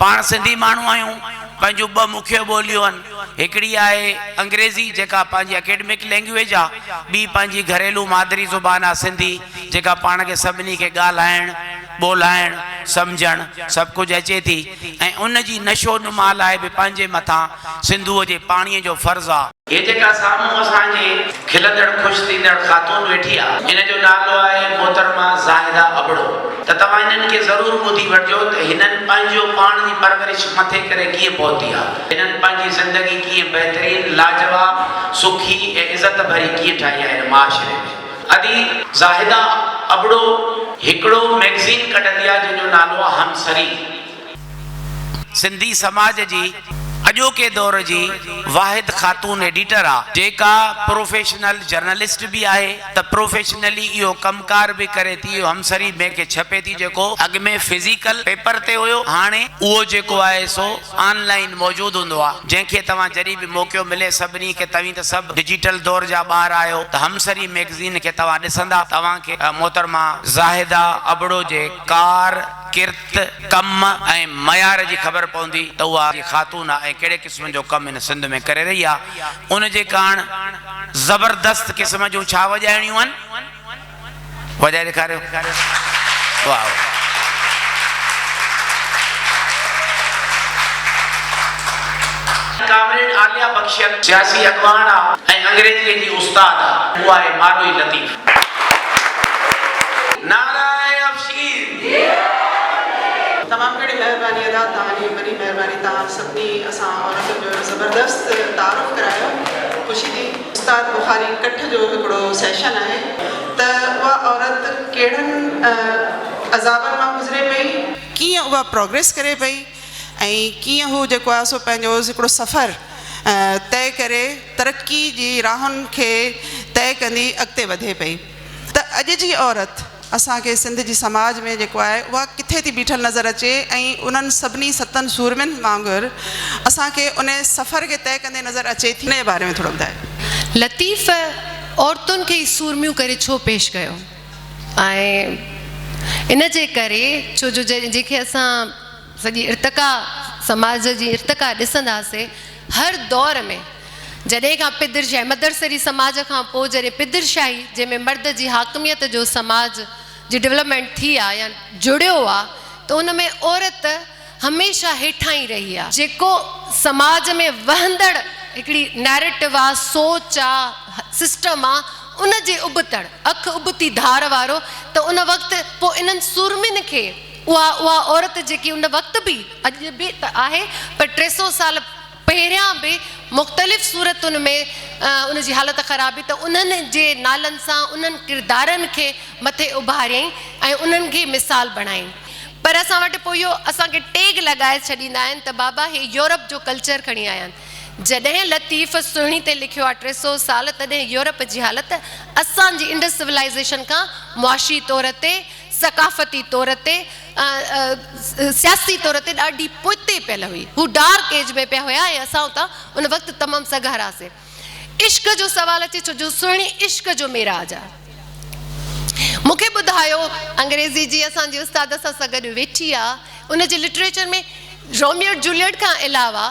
پاڻ سنڌي ماڻهو آهيون، پنهنجون ٻه مکيه ٻوليون آهن، هڪڙي آهي انگريزي جيڪا پنهنجي اڪيڊمڪ لينگويج آ، ٻي پنهنجي گهريلو مادري زبان آ سنڌي جيڪا پاڻ کي سڀني کي ڳالهائڻ، ٻولهائڻ، سمجهڻ سڀ ڪجهه اچي ٿي ۽ ان جي نشو نما لاء به پنهنجي مٿان سنڌوء جي پاڻيء جو فرض آ. هيء جيڪا سامهون اسان جي کلندڙ خوش ٿيندڙ خاتون ويٺي آ، ان جو نالو آهي محترمه زاهده ابڙو. ته توهان هنن کي ضرور ٻڌي وٺجو ته هنن پنهنجو پاڻ جي پرورش مٿي ڪري ڪيئن پهتي آ. هنن پنهنجي زندگي ڪيئن بهترين، لاجواب، سکي ۽ عزت ڀري ڪيئن ٺاهي آ هن معاشري ۾. ادي زاهده ابڙو هڪڙو مئگزين ڪڍندي آ جنهن جو نالو آ همسري. سنڌي سماج جي اڄوڪي دور جي واحد خاتون ايڊيٽر آ جيڪا پروفيشنل جرنلسٽ به آهي ته پروفيشنلي اهو ڪم ڪار به ڪري ٿي اهو همسري ميگ کي ڇپي ٿي جيڪو اڳ ۾ فزيڪل پيپر تي هيو هاڻي اهو جيڪو آهي سو آن لائين موجود هوندو آ جنهن کي توهان جڏهن به موقعو ملي سڀني کي توهين ته سڀ ڊجيٽل دور جا ٻار آهيو ته همسري ميگزين کي توهان ڏسندا توهان کي محترمه زاهده ابڙو جي ڪار ڪرت، ڪم ۽ معيار جي خبر پوندي ته اها جي خاتون آ ۽ ڪهڙي قسم جو ڪم هن سنڌ ۾ ڪري رهي آ. ان جي ڪاڻ زبردست قسم جون ڇا وڄائڻيون آهن؟ وڄائي ڏيکاريو. واهه واهه. ڪامريڊ عاليه بخشل سياسي اڳواڻ آ ۽ انگريزيء جي استاد آ. هو آهي ماروئي لطيف. نعرهء افشين. تمام گهڻي مهرباني ادا توهان جي وڏي مهرباني توهان سڀني اسان عورتن جو زبردست تعارف ڪرايو خوشي ٿي استاد بخاري ڪٺ جو هڪڙو سيشن آهي ته اها عورت ڪهڙن عذابن مان گذري پئي ڪيئن اها پروگريس ڪري پئي ۽ ڪيئن هو جيڪو آهي سو پنهنجو هڪڙو سفر طئي ڪري ترقي جي راهن کي طئي ڪندي اڳتي وڌي پئي ته اڄ جي عورت اسان کي سنڌ جي سماج ۾ جيڪو آهي اها ڪٿي ٿي بيٺل نظر اچي ۽ انهن سڀني ستن سورمين وانگر اسان کي ان سفر کي طئي ڪندي نظر اچي ٿي ان جي باري ۾ ٿورو ٻڌايو. لطيف عورتن کي ئي سورميون ڪري ڇو پيش ڪيو ۽ ان جي ڪري ڇو جو جنهن کي اسان سڄي ارتقا سماج جي ارتقا ڏسنداسي هر دور ۾ جڏهن کان پدر شاهي مدرسري سماج کان پوء جڏهن پدر شاهي جنهن ۾ مرد جي حاڪميت جو سماج جي ڊولپمينٽ ٿي آ يا جڙيو آ ته ان ۾ عورت هميشه هيٺان ئي رهي آ. جيڪو سماج ۾ وهندڙ هڪڙي نيريٽو آ سوچ آ سسٽم آ ان جي ابتڙ اک ابتي ڌار وارو ته ان وقت پوء انهن سورمين کي اها اها عورت جيڪي ان وقت به اڄ به ته آهي پر 300 سال پهريان به مختلف صورتن ۾ ان جي حالت خراب هئي ته انهن جي نالن سان انهن ڪردارن کي مٿي اڀاريائين ۽ انهن کي مثال بڻايائين پر اسان وٽ پوء اهو اسان کي ٽيگ لڳائي ڇڏيندا آهن ته بابا هي يورپ جو ڪلچر کڻي آيا آهن جڏهن لطيف سهڻي تي لکيو آهي 300 سال تڏهن يورپ جي حالت اسان جي انڊس سولائيزيشن کان معاشي طور تي ثقافتي طور تي سياسي طور تي ڏاڍي پوئتي پيل هئي. هو ڊارڪ ايج ۾ پيا هيا ۽ اسان اتان ان وقت تمام سگهارا هئاسين. عشق جو سوال اچي ڇو جو سهڻي عشق جو معراج آ. مون کي ٻڌايو انگريزي جي اسان جي استاد اسان سان گڏ ويٺي آ ان جي لٽريچر ۾ روميو جوليٽ کان علاوه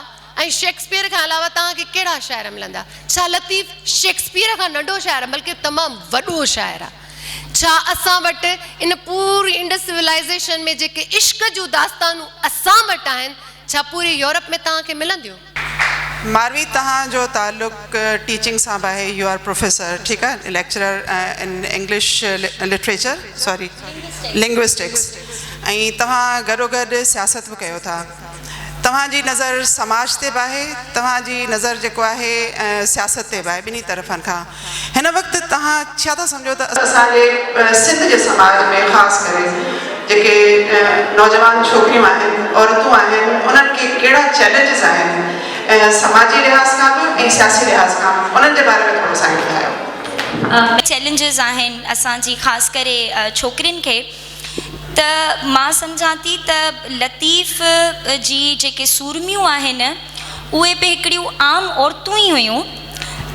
۽ شيڪسپيئر کان علاوه توهان کي ڪهڙا شاعر ملندا؟ ڇا لطيف شيڪسپيئر کان ننڍو شاعر آ بلڪه تمام وڏو شاعر آ. ڇا اسان وٽ ان پوري انڊس سولائيزيشن ۾ جيڪي عشق جون داستانون اسان وٽ آهن ڇا پوري يورپ ۾ توهان کي ملنديون؟ ماروي توهان جو تعلق ٽيچنگ سان به آهي يو آر پروفيسر ٺيڪ آهي lecturer in English literature sorry linguistics ۽ توهان گڏوگڏ سياست به ڪيو ٿا توهان جي نظر سماج تي به آهي توهان جي نظر جيڪو آهي سياست تي به آهي ٻنهي طرفن کان هن وقت توهان ڇا ٿا سمجهو ته اسان جي سنڌ جي سماج ۾ خاص ڪري جيڪي نوجوان ڇوڪريون آهن عورتون آهن انهن کي ڪهڙا چئلينجز آهن سماجي لحاظ کان به ۽ سياسي لحاظ کان به انهن جي باري ۾ ٿورو اسان کي ٻڌايو. چئلينجز آهن اسان جي خاص ڪري ڇوڪرين کي ته مان سمجهان ٿي ته لطيف جي جيڪي سورميون آهن اهي به هڪڙيون عام عورتون ئي هيون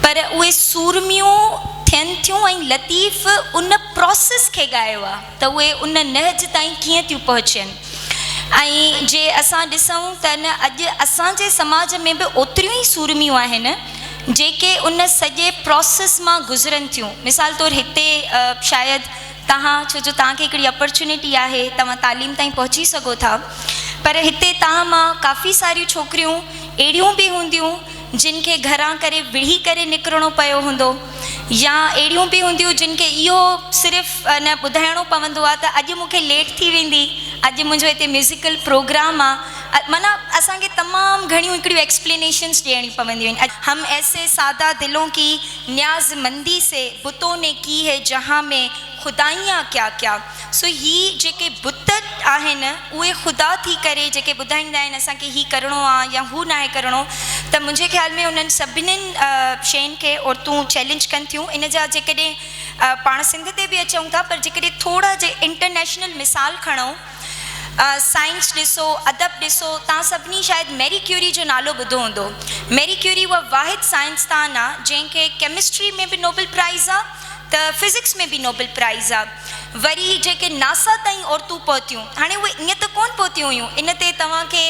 پر اهي سورميون ٿين ٿيون ۽ لطيف ان پروسيس کي ڳايو آهي ته اهي ان نهج تائين ڪيئن ٿيون پهچن ۽ جي اسان ڏسون ته نه اڄ اسان جي سماج ۾ به اوتريون ئي سورميون آهن جيڪي ان سڄي پراسيس مان گذرن ٿيون. مثال طور هتي شايد توهان ڇو جو توهان کي هڪڙي اپرچونٽي آهي توهان تعليم تائين پهچي سگهو ٿا پر هتي توهان مان ڪافي ساريون ڇوڪريون اهڙيون به هونديون جن کي گهران ڪري وڙهي ڪري نڪرڻو پيو هوندو يا اهڙيون به هونديون جن کي اهو صرف نه ٻڌائڻو پوندو آهي ته اڄ مون کي ليٽ ٿي ويندي اڄ منهنجو هتي ميوزيڪل پروگرام آهي معنيٰ اسان کي تمام گهڻيون هڪڙيون ايڪسپلينيشنس ڏيڻيون پونديون آهن. هم ايسي ساده دلون ڪي نياز مندي سي بتون ني ڪي هي جهان ۾ خدائيان ڪيا ڪيا. سو هي جيڪي بت آهن اهي خدا ٿي ڪري جيڪي ٻڌائيندا آهن اسان کي هي ڪرڻو آ يا هو ناهي ڪرڻو ته منهنجي خيال ۾ انهن سڀنين شين کي عورتون چئلينج ڪن ٿيون ان جا جيڪڏهن پاڻ سنڌ تي به اچون ٿا پر جيڪڏهن ٿورا جي انٽرنيشنل مثال کڻون سائنس ڏسو ادب ڏسو توهان سڀني شايد ميري ڪيوري جو نالو ٻڌو هوندو ميري ڪيوري اها واحد سائنسدان آ جنهن کي ڪيمسٽري ۾ به نوبل پرائز آ ته فزڪس ۾ به نوبل پرائز آ وري جيڪي ناسا تائين عورتون پهتيون هاڻي اهي ائين ته ڪونه پهتيون هيون ان تي توهان کي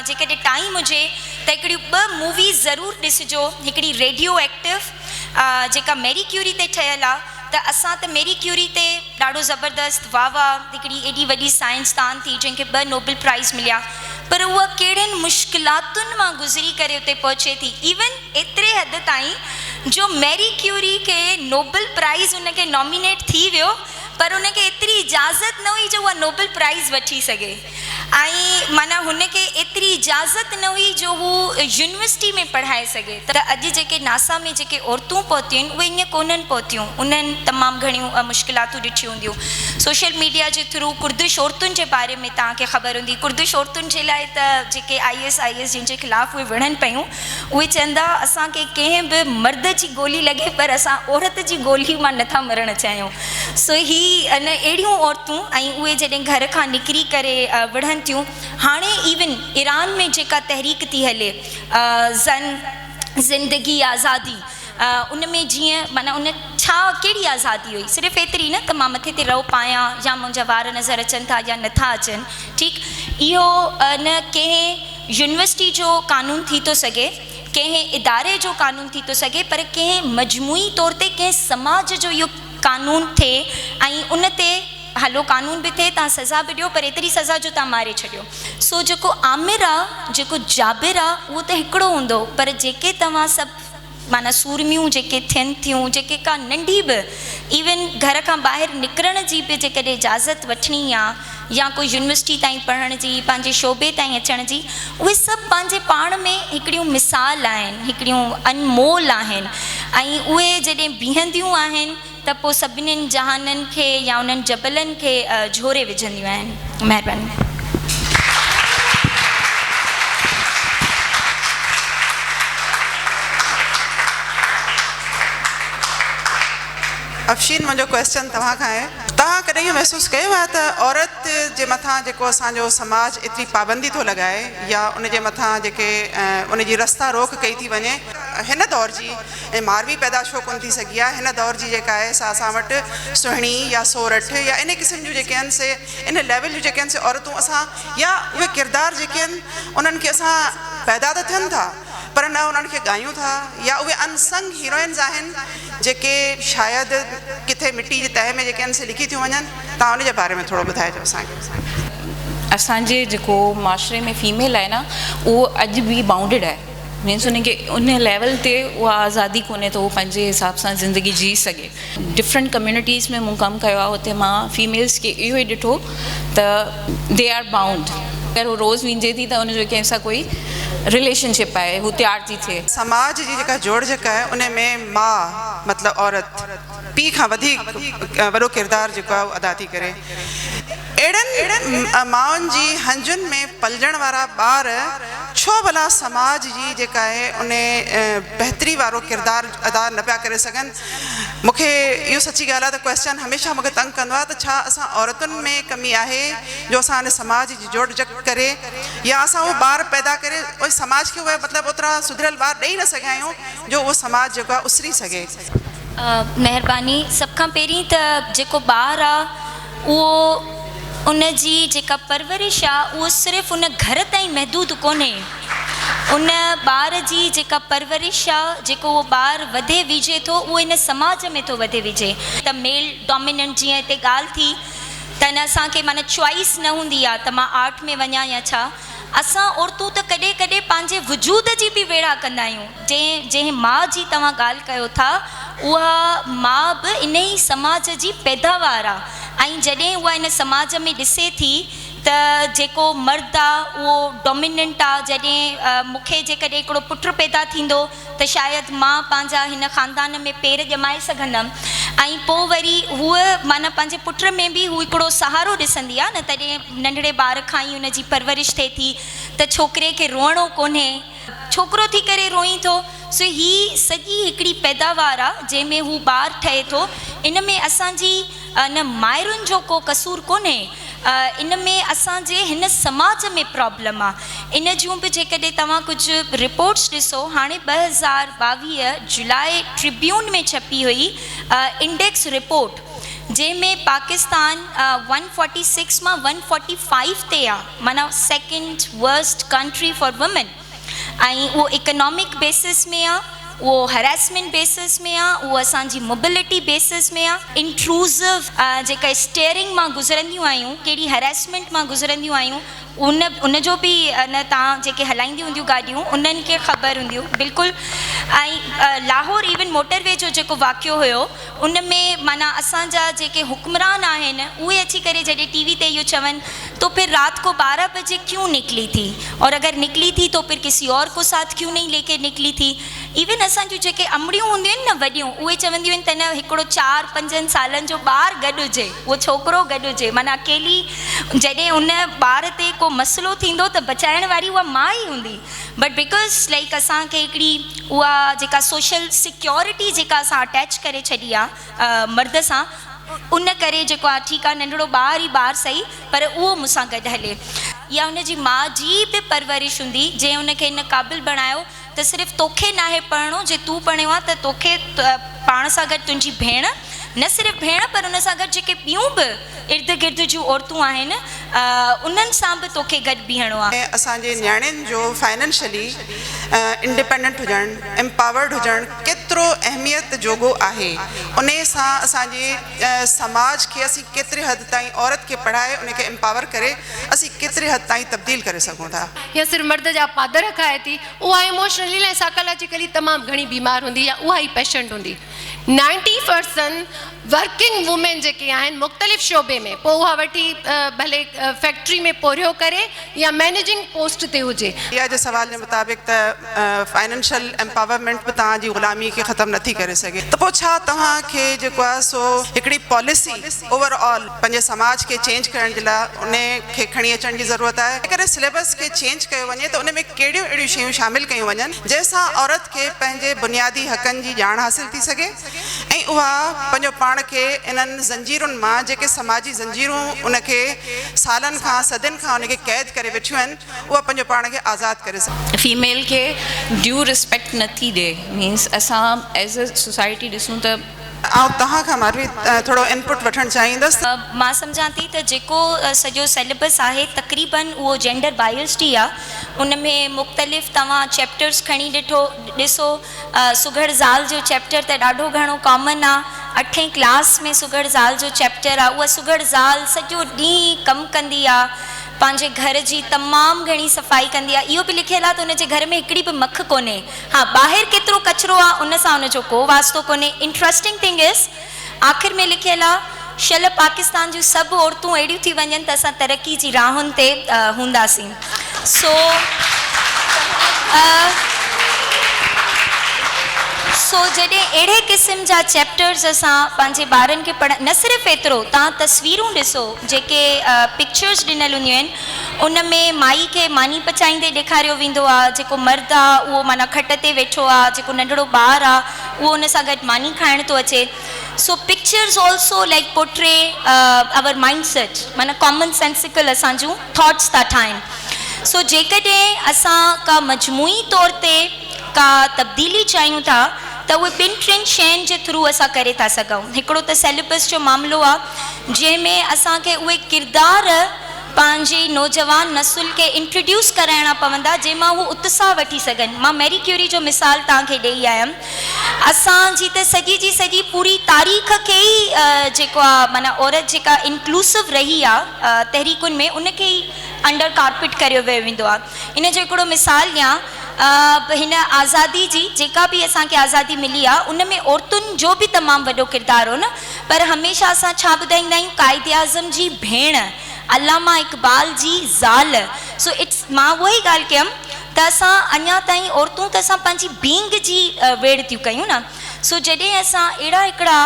جيڪڏهن ٽائيم هجي ته هڪڙيون ٻه موويز ضرور ڏسجو هڪڙي ريڊيو ايڪٽو جيڪا ميري ڪيوري تي ٺهيل آ ته اسان ته ميري ڪيوري تي ڏاڍو زبردست واهه واهه هڪڙي ايڏي وڏي سائنسدان ٿي جنهن کي ٻه نوبل پرائز مليا پر اها ڪهڙين مشڪلاتن مان گذري ڪري اتي پهچي ٿي ايون ايتري حد تائين جو ميري ڪيوري کي نوبل پرائز ان کي نامينيٽ ٿي ويو پر ان کي ايتري اجازت نه هئي جو اها نوبل پرائز وٺي سگهي ۽ معنيٰ هن کي ايتري اجازت نه هئي جو هو يونيورسٽي ۾ پڙهائي سگهي ته اڄ جيڪي ناسا ۾ جيڪي عورتون پهتيون آهن اهي ائين ڪونهن پهتيون انهن تمام گهڻيون مشڪلاتون ڏٺيون هونديون سوشل ميڊيا جي ٿرو ڪردش عورتن جي باري ۾ توهان کي خبر هوندي ڪردش عورتن جي لاء ته جيڪي I S I S جن جي خلاف اهي وڙهن پيون اهي چوندا اسان کي ڪنهن به مرد جي گولي لڳي پر اسان عورت جي گولي مان نٿا مرڻ چاهيون سو هي ان اهڙيون عورتون ۽ اهي جڏهن گهر کان نڪري ڪري وڙهن ٿيون هاڻي ايون ايران ۾ جيڪا تحريڪ ٿي هلي زن زندگي آزادي ان ۾ جيئن معنيٰ ان ڇا ڪهڙي آزادي هئي صرف ايتري نه ته مان مٿي تي رئو پايان يا منهنجا وار نظر اچن ٿا يا نٿا اچن ٺيڪ اهو نه ڪنهن يونيورسٽي جو قانون ٿي ٿو سگهي، ڪنهن اداري جو قانون ٿي ٿو سگهي پر ڪنهن مجموعي طور تي ڪنهن سماج جو اهو قانون ٿئي ۽ ان تي هلو قانون به ٿئي تان سزا به ڏيو پر ايتري سزا جو تان ماري ڇڏيو سو جيڪو آمر آ جيڪو جابر آ اهو ته هڪڙو هوندو پر جيڪي توهان سڀ معنيٰ سورميون جيڪي ٿين ٿيون جيڪي ڪا ننڍي به ايون گهر کان ٻاهر نڪرڻ جي به جيڪڏهن اجازت وٺڻي آ يا ڪو يونيورسٽي تائين پڙهڻ جي پنهنجي شعبي تائين اچڻ جي اهي سڀ پنهنجي پاڻ ۾ هڪڙيون مثال آهن هڪڙيون انمول آهن ۽ اهي جڏهن بيهنديون آهن ته پوء سڀنين جهانن کي يا انهن جبلن کي جهوري وجهنديون آهن. مهرباني. افشين منهنجو ڪويسچن توهان کان آهي توهان ڪڏهن اهو محسوس ڪيو آهي ته عورت جي مٿان جيڪو اسان جو سماج ايتري پابندي ٿو لڳائي يا ان جي مٿان جيڪي ان جي رستا روڪ ڪئي ٿي وڃي هن دور جي ۽ ماروي پيدا ڇو ڪونه ٿي سگهي آهي، هن دور جي جيڪا آهي سا اسان وٽ سهڻي يا سورٺ يا انهي قسم جون جيڪي آهن سي ان ليول جون جيڪي آهن سي عورتون اسان يا اهي ڪردار جيڪي آهن انهن کي اسان پيدا ته ٿين ٿا پر نه انهن کي ڳايون ٿا يا اهي ان سنگ هيروئنز آهن جيڪي شايد ڪٿي مٽي جي تهه ۾ جيڪي آهن سي لڪي ٿيون وڃن توهان ان جي باري ۾ ٿورو ٻڌائجو اسان کي. اسان جي جيڪو معاشري ۾ فيميل آهي نه اهو اڄ به بائونڊيڊ آهي. مينس ان کي ان ليول تي اها آزادي ڪونهي ته هو پنهنجي حساب سان زندگي جي سگهي. ڊفرنٽ ڪميونٽيز ۾ مون ڪم ڪيو آهي اتي مان فيميلز کي اهو ئي ڏٺو ته they are bound اگر هو روز وڃجي ٿي ته ان جو ڪنهن سان ڪوئي رليشن شپ آهي هو تيار ٿي ٿئي. سماج جي جيڪا جوڙجڪ آهي ان ۾ ماء مطلب عورت پيء کان وڌيڪ وڏو ڪردار جيڪو آهي اهو ادا ٿي ڪري. اهڙن مائن جي هنجن ۾ پلجڻ وارا ٻار ڇو ڀلا سماج جي جيڪا آهي ان بهتري وارو ڪردار ادا نه پيا ڪري سگهن مون کي اهو سچي ڳالهه آهي ته ڪويسچن هميشه مون کي تنگ ڪندو آهي ته ڇا اسان عورتن ۾ ڪمي آهي جو اسان ان سماج جي جوڙجڪ ڪري يا اسان اهو ٻار پيدا ڪري ان سماج کي اهي مطلب اوترا سڌريل ٻار ڏئي نه سگهيا آهيون جو اهو سماج جيڪو آهي اسري سگهي. مهرباني سڀ کان پهرين ته جيڪو ٻار آ اهو ان جي جيڪا پرورش آ اهو صرف ان گهر تائين محدود ڪونهي. ان ٻار جي جيڪا پرورش آ، جيڪو اهو ٻار وڌي ويجهي ٿو اهو ان سماج ۾ ٿو وڌي ويجهي. ته ميل ڊاميننٽ جيئن هتي ڳالهه ٿي ته نه اسان کي معنيٰ چوائس نه هوندي آ ته مان آرٽ ۾ وڃان يا ڇا. اسان عورتون ته ڪڏهن ڪڏهن پنهنجي وجود جي به ويڙها ڪندا آهيون. جنهن جنهن ماء جي توهان ڳالهه ڪيو ٿا اها ماء به انهي سماج جي پيداوار آ ۽ جڏهن اها ان سماج ۾ ڏسي ٿي ته جيڪو مرد آ اهو ڊوميننٽ آ جڏهن مون کي جيڪڏهن هڪڙو پٽ پيدا ٿيندو ته شايد مان پنهنجا هن خاندان ۾ پير ڄمائي سگهندم ۽ پوء وري هوء معنيٰ پنهنجي پٽ ۾ به هو هڪڙو سهارو ڏسندي آ نه تڏهن ننڍڙي ٻار کان ئي ان جي پرورش ٿئي ٿي ته ڇوڪري کي روئڻو ڪونهي ڇوڪرو ٿي ڪري روئين ٿو سو هي سڄي هڪڙي پيداوار آ جنهن ۾ هو ٻار ٺهي ٿو ان ۾ اسان جي نه مائرن جو ڪو قصور ڪونهي ان ۾ اسان جي هن سماج ۾ پرابلم آ ان جون به جيڪڏهن توهان ڪجهه رپورٽس ڏسو هاڻي 2022 جولاء ٽربيون ۾ ڇپي هئي انڊيڪس رپورٽ جنهن ۾ پاڪستان ون فورٽي سڪس مان ون فورٽي فائيو تي آ معنيٰ second worst country for women ۽ اهو اڪنامڪ بيسس ۾ آ اهو هراسمينٽ بيسس ۾ آ اهو اسان جي موبلٽي بيسس ۾ آ انٽروزو جيڪا اسٽيئرنگ مان گذرنديون آهيون ڪهڙي هراسمينٽ مان گذرنديون آهيون ان ان جو به نه تان جيڪي هلائينديون هونديون گاڏيون انهن کي خبر هونديون بلڪل ۽ لاهور ايون موٽر وي جو جيڪو واقعو هيو ان ۾ معنيٰ اسان جا جيڪي حڪمران آهن اهي اچي ڪري جڏهن ٽي وي تي اهو چون تو پھر رات ڪو بارهه بجي ڪيون نڪلي ٿي اور اگر نڪلي ٿي تو پھر ڪسي اور ڪو ساٿ ڪيون نهين لي ڪي نڪلي ٿي ايون اسان جون جيڪي امڙيون هونديون آهن نه وڏيون اهي چونديون آهن ته نه هڪڙو چار پنجن سالن جو ٻار گڏ هجي اهو ڇوڪرو گڏ هجي معنيٰ اڪيلي جڏهن ان ٻار تي ڪو مسئلو ٿيندو ته بچائڻ واري اها ماء ئي هوندي بٽ because like اسان کي هڪڙي اها جيڪا سوشل سيڪيورٽي جيڪا اسان اٽيچ ڪري ڇڏي آ مرد سان ان ڪري جيڪو آ ٺيڪ آ ننڍڙو ٻار ئي ٻار سهي پر اهو مون سان گڏ هلي يا ان جي ماء جي به پرورش هوندي جنهن ان کي ان قابل بڻايو ته صرف توکي ناهي پڙهڻو جي تون پڙهيو آ ته توکي پاڻ سان گڏ تنهنجي ڀيڻ نه صرف ڀيڻ پر ان سان گڏ جيڪي ٻيون به ارد گرد جون عورتون آهن انهن سان به توکي گڏ بيهڻو آ. اسان جي نياڻين جو فائننشلي انڊيپينڊنٽ هجڻ، امپاورڊ هجڻ ڪيترو اهميت جوڳو آهي، انهي سان اسان جي سماج کي اسين ڪيتري حد تائين عورت کي پڙهائي ان کي امپاور ڪري اسين ڪيتري حد تائين تبديل ڪري سگهون ٿا. يا صرف مرد جا پادر کائي ٿي اها ايموشنلي ۽ سائيڪالاجيڪلي تمام گهڻي بيمار هوندي يا اها ئي پيشنٽ هوندي. نائنٽي پرسنٽ ورڪنگ وومين جيڪي آهن مختلف شعبي ۾ پوء اها وٺي ڀلي فيڪٽري ۾ پورهيو ڪري يا مئنيجنگ پوسٽ تي هجي. اها جي سوال جي مطابق ته فائننشل ايمپاورمينٽ به توهان جي غلامي کي ختم نٿي ڪري سگهي ته پوء ڇا توهان کي جيڪو آهي سو هڪڙي پاليسي اوور آل پنهنجي سماج کي چينج ڪرڻ جي لاء ان کي کڻي اچڻ جي ضرورت آهي جيڪڏهن سليبس کي چينج ڪيو وڃي ته ان ۾ ڪهڙيون اهڙيون شيون شامل ڪيون وڃن جنهن سان عورت کي پنهنجي بنيادي حقن جي ڄاڻ حاصل ٿي سگهي ۽ اها پنهنجو پاڻ کي انهن زنجيرن مان جيڪي سماجي زنجيرون ان کي سالن کان صدين کان ان کي قيد ڪري ويٺيون آهن اها پنهنجو پاڻ کي آزاد ڪري سگهي. فيميل کي ڊيو ريسپيڪٽ نٿي ڏي مينس اسان ايز ا سوسائٽي ڏسون ته. آئون توهان کان ماروي ٿورو انپٽ وٺڻ چاهيندس. مان سمجهان ٿي ته جيڪو سڄو سيليبس آهي تقريبن اهو جينڊر بائسڊ ئي آ ان ۾ مختلف توهان چيپٽرس کڻي ڏٺو ڏسو سگهڙ زال جو چيپٽر ته ڏاڍو گهڻو ڪامن آ اٺين ڪلاس ۾ سگهڙ زال جو چيپٽر آ اها سگهڙ زال سڄو ڏينهن ڪم ڪندي آ پنهنجي گهر جي تمام گهڻي صفائي ڪندي آ اهو به لکيل آ ته ان جي گهر ۾ هڪڙي به مک ڪونهي ها ٻاهر ڪيترو ڪچرو آ ان سان ان جو ڪو واسطو ڪونهي انٽرسٽنگ ٿنگ از آخر ۾ لکيل آ شل پاڪستان جون سڀ عورتون اهڙيون ٿي وڃن ته اسان ترقي جي راهن تي هونداسين سو سو جڏهن اهڙي قسم جا چيپٽرز اسان پنهنجي ٻارن کي پڙهائي نه صرف ايترو توهان تصويرون ڏسو جيڪي پڪچرز ڏنل هونديون آهن ان ۾ مائي کي ماني پچائيندي ڏيکاريو ويندو آ، جيڪو مرد آ اهو معنيٰ کٽ تي ويٺو آ، جيڪو ننڍڙو ٻار آ اهو ان سان گڏ ماني کائڻ ٿو اچي. So pictures also like portray our mind set معنيٰ ڪامن سينسيڪل اسان جون ٿاٽس ٿا ٺاهن. سو جيڪڏهن اسان ڪا مجموعي طور تي ڪا تبديلي چاهيون ٿا ته اهي ٻن ٽن شين جي ٿرو اسان ڪري ٿا سگهون. هڪڙو ته سيليبس جو معاملو آ. جنهن ۾ اسان کي اهي ڪردار پنهنجي نوجوان نسل کي انٽروڊيوس ڪرائڻا پوندا جنهن مان هو اتساهه وٺي سگهن. مان ميري ڪيوري جو مثال توهان کي ڏئي آيم. اسان جي ته سڄي جي سڄي پوري تاريخ کي ئي جيڪو آ معنيٰ عورت جيڪا انڪلوسو رهي آ تحريڪن ۾ ان کي ئي انڊر ڪارپيٽ ڪريو ويو ويندو آ. ان جو هڪڙو مثال ڏيان هن آزادي جي جيڪا به اسان کي آزادي ملي آ ان ۾ عورتن جو به تمام وڏو ڪردار هو نه پر هميشه اسان ڇا ٻڌائيندا آهيون قائداعظم جي ڀيڻ علامه اقبال جي زال سو it's مان اها ئي ڳالهه ڪيم ته اسان اڃا تائين عورتون ته اسان پنهنجي بينگ جي ويڙهه ٿيون ڪيون نه سو جڏهن اسان اهڙا هڪڙا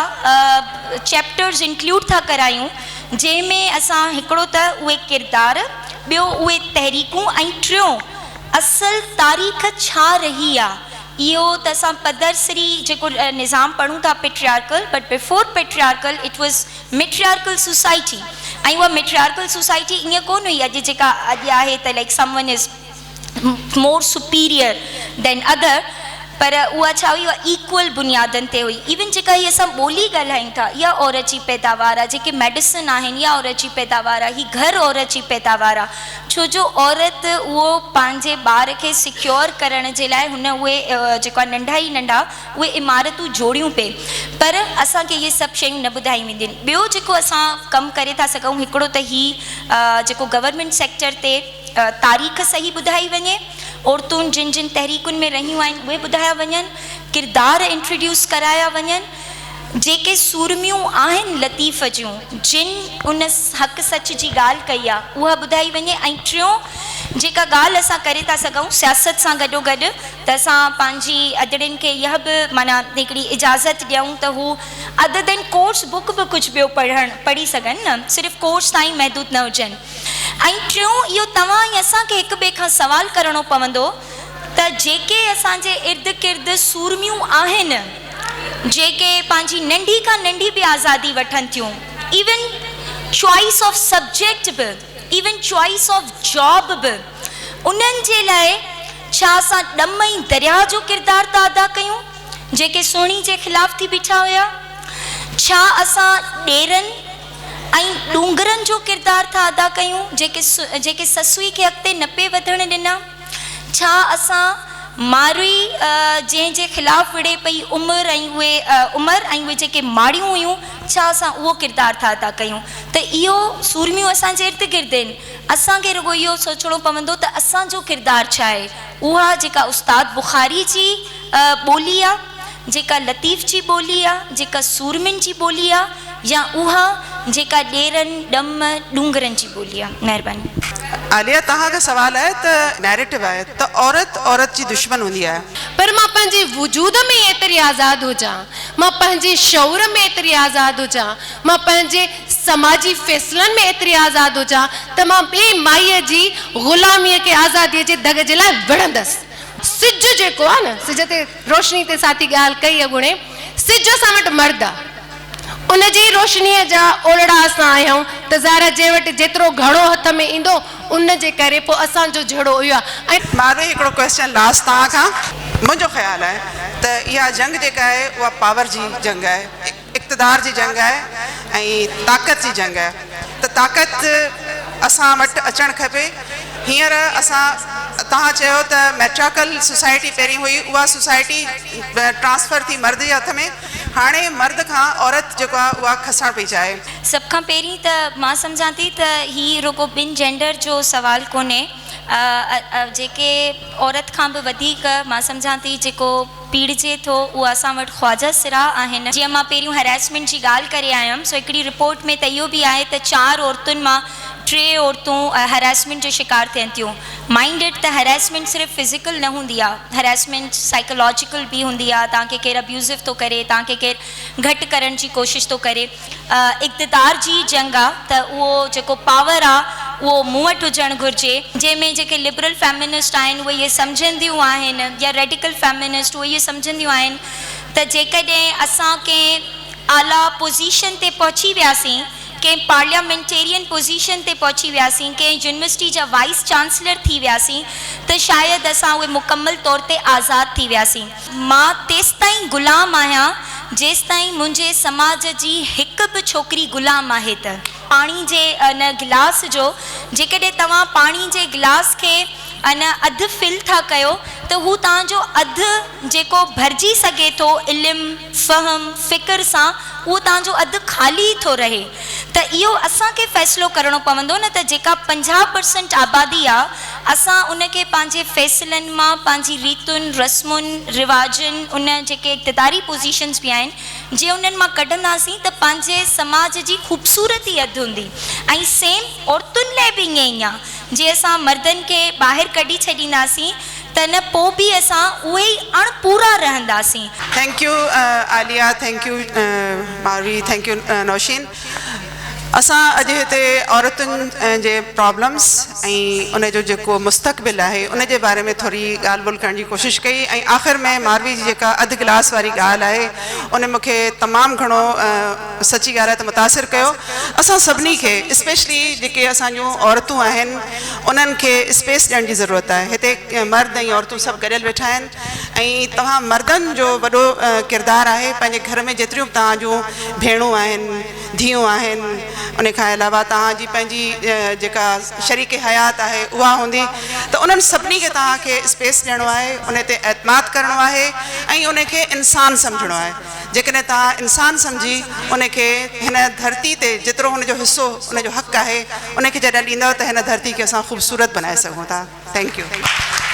چيپٽرز انڪلوڊ ٿا ڪرايون جنهن ۾ اسان هڪڙو ته اهي ڪردار ٻيو اهي تحريڪون ۽ ٽيون اصل تاريخ ڇا رهي آ اهو ته اسان پدرسري جيڪو نظام پڙهون ٿا patriarchal but before patriarchal it was matriarchal society ۽ اها ميٽريارڪل سوسائٽي ائين ڪونه هئي اڄ جيڪا اڄ آهي ته like someone is more superior than other پر اها ڇا هئي اها ايڪول بنيادن تي هئي ايون جيڪا هي اسان ٻولي ڳالهايون ٿا اها عورت جي پيداوار آهي جيڪي ميڊيسن آهن اها عورت جي پيداوار آهي هي گهر عورت جي پيداوار آهي ڇو جو عورت اهو پنهنجي ٻار کي سيڪيور ڪرڻ جي لاء هن اهي جيڪو آهي ننڍا ئي ننڍا اهي عمارتون جوڙيون پئي پر اسان کي اهي سڀ شيون نه ٻڌايون وينديون آهن ٻيو جيڪو اسان ڪم ڪري ٿا سگهون هڪڙو ته هي جيڪو گورنمينٽ سيڪٽر تي تاريخ صحيح ٻڌائي وڃي، عورتون جن جن تحريڪن ۾ رهيون آهن اهي ٻڌايا وڃن، ڪردار انٽروڊيوس ڪرايا وڃن، جيڪي سورميون آهن لطيف جون جن ان حق سچ جي ڳالهه ڪئي آهي اها ٻڌائي وڃي ۽ ٽيون جيڪا ڳالهه اسان ڪري ٿا سگهون سياست سان گڏوگڏ ته اسان پنهنجي ادڙين کي اها به معنيٰ هڪڙي اجازت ڏيون ته هو ادر دين ڪورس بڪ به ڪجهه ٻيو پڙهڻ پڙهي سگهن نه صرف ڪورس تائين محدود نه هجن. ۽ ٽيون اهو توهان ۽ اسان کي هڪ ٻئي کان سوال ڪرڻو پوندو ته جيڪي اسان جي ارد گرد سورميون آهن جيڪي پنهنجي ننڍي کان ننڍي به آزادي وٺن ٿيون ايون چوائس آف سبجيڪٽ به ايون چوائس آف جاب به انهن جي لاء ڇا اسان ڏم ۽ درياهه جو ڪردار ٿا ادا ڪيون جيڪي سهڻي جي خلاف ٿي بيٺا هيا ڇا اسان ڏيرن ۽ ڏونگرن جو ڪردار ٿا ادا ڪيون جيڪي جيڪي سسئي کي اڳتي نه پئي وڌڻ ڏنا؟ ڇا اسان ماروي جنهن جي خلاف وڙهي پئي عمر ۽ اهي عمر ۽ اهي جيڪي ماڙيون هيون ڇا اسان اهو ڪردار ٿا ادا ڪيون ته اهو سورميون اسان جي ارد گرد آهن اسان کي رڳو اهو سوچڻو پوندو ته اسان جو ڪردار ڇا آهي اها جيڪا استاد بخاري جي ٻولي آ جيڪا لطيف جي ٻولي آ جيڪا سورمين جي ٻولي آ يا اها جيڪا ڏيرن، ڏم، ڏونگرن جي ٻولي آ. مهرباني. عاليه توهان کان سوال آهي ته نيريٽو آهي ته عورت عورت جي دشمن هوندي آهي. پر مان پنهنجي وجود ۾ ئي ايتري آزاد هجان، مان پنهنجي شعور ۾ ايتري آزاد هجان، مان پنهنجي سماجي فيصلن ۾ ايتري آزاد هجان ته مان ٻئي مائيء جي غلاميء کي آزاديء جي دڳ جي لاء وڙهندس. سج جيڪو آ نه، سج تي روشني تي ساٿي ڳالهه ڪئي اڳوڻي، سج اسان وٽ مرد آ، ان جي ئي روشنيء جا اولڙا اسان آهيون ته ظاهر آ جنهن وٽ جيترو گهڻو هٿ ۾ ايندو ان جي ڪري پوء اسان جو جهيڙو اهو آ ۽. ماروي هڪڙو ڪويسچن لاسٽ توهان کان، منهنجو خيال آهي ته اها جنگ جيڪا آهي اها پاور جي جنگ آهي، اقتدار جي جنگ آهي ۽ طاقت جي جنگ آهي ته طاقت اسان وٽ اچڻ کپي هينئر اسان توهان چيو ته ميٽراڪل سوسائٽي پهرين هئي اها سوسائٽي ٽرانسفر ٿي مرد جي هٿ ۾ هاڻي مرد کان عورت جيڪو آهي اها کسڻ پئي چاهي. سڀ کان پهرين ته مان سمجهان ٿي ته هي رڳو ٻن جينڊر جو سوال ڪونهي جيڪي عورت کان به وڌيڪ مان سمجهان ٿي جيڪو پيڙجي ٿو اهو اسان وٽ خواجه سرا آهن. جيئن مان پهريون هراسمينٽ جي ڳالهه ڪري آيم سو هڪڙي رپورٽ ۾ ته اهو به آهي ته چار عورتن مان ٽي عورتون هراسمينٽ جو شڪار ٿين ٿيون. مائنڊ it ته هراسمينٽ صرف فزيڪل نه هوندي آهي هراسمينٽ سائيڪالاجيڪل به هوندي آهي توهان کي ڪير ابيوزو ٿو ڪري توهان کي ڪير گهٽ ڪرڻ جي ڪوشش ٿو ڪري. اقتدار جي جنگ آ ته اهو جيڪو پاور آ اهو مون وٽ هجڻ گهرجي. جنهن ۾ جيڪي لبرل فيمنسٽ آهن اهي اهي سمجهنديون آهن يا ريڊيڪل فيمنسٽ اهي اهي سمجهنديون آهن ته جيڪڏهن اسان ڪنهن اعليٰ پوزيشن تي پهچي وياسين، ڪنهن پارليامينٽيرين پوزيشن تي پهچي وياسين، ڪنهن يونيورسٽي جا وائيس چانسلر ٿي وياسين ته شايد اسان اهي مڪمل طور تي آزاد ٿي وياسين. مان تيستائين غلام آهيان جيستائين منهنجي سماج جي هڪ به ڇوڪري غلام آهي ته. پاڻي جي ان گلاس جو جيڪڏهن توهان پاڻي جي گلاس کي ان اڌ فل ٿا ڪيو ته هو توهان جو اڌ جيڪو ڀرجي سگهي ٿو علم، فهم، فڪر سان اهو توهان جو اڌ خالي ئي ٿو رهي ته اهو اسان کي فيصلو ڪرڻو پوندو نه ته جيڪا 50 پرسنٽ آبادي آ اسان ان کي پنهنجي فيصلن مان پنهنجي ريتن رسمن رواجن ان جيڪي اقتداري پوزيشنز به آهن جي انهن مان ڪڍنداسين ته پنهنجي سماج جي خوبصورتي اڌ هوندي ۽ سيم عورتن لاء به ائين ئي آ جي اسان مردن کي ٻاهر ڪڍي ڇڏينداسين ته نه پو به اسان اهي ئي اڻ پورا رهنداسين. Thank you Aliya thank you Marvi thank you Nausheen اسان اڄ هتي عورتن جي پرابلمس ۽ ان جو جيڪو مستقبل آهي ان جي باري ۾ ٿوري ڳالهه ٻولهه ڪرڻ جي ڪوشش ڪئي ۽ آخر ۾ ماروي جي جيڪا اڌ گلاس واري ڳالهه آهي ان مون کي تمام گهڻو سچي ڳالهه آهي ته متاثر ڪيو اسان سڀني کي اسپيشلي جيڪي اسان جون عورتون آهن انهن کي اسپيس ڏيڻ جي ضرورت آهي هتي مرد ۽ عورتون سڀ گڏيل ويٺا آهن ۽ توهان مردن جو وڏو ڪردار آهي پنهنجي گهر ۾ جيتريون به توهان جون ڀيڻون آهن ڌيئون آهن ان کان علاوه توهان جي پنهنجي جيڪا شريڪ حيات آهي اها هوندي ته انهن سڀني کي توهان کي اسپيس ڏيڻو آهي ان تي اعتماد ڪرڻو آهي ۽ ان کي انسان سمجهڻو آهي جيڪڏهن توهان انسان سمجهي ان کي هن ڌرتي تي جيترو هن جو حصو ان جو حق آهي ان کي جڏهن ڏيندؤ ته هن ڌرتي کي اسان خوبصورت بنائي سگهون ٿا thank you.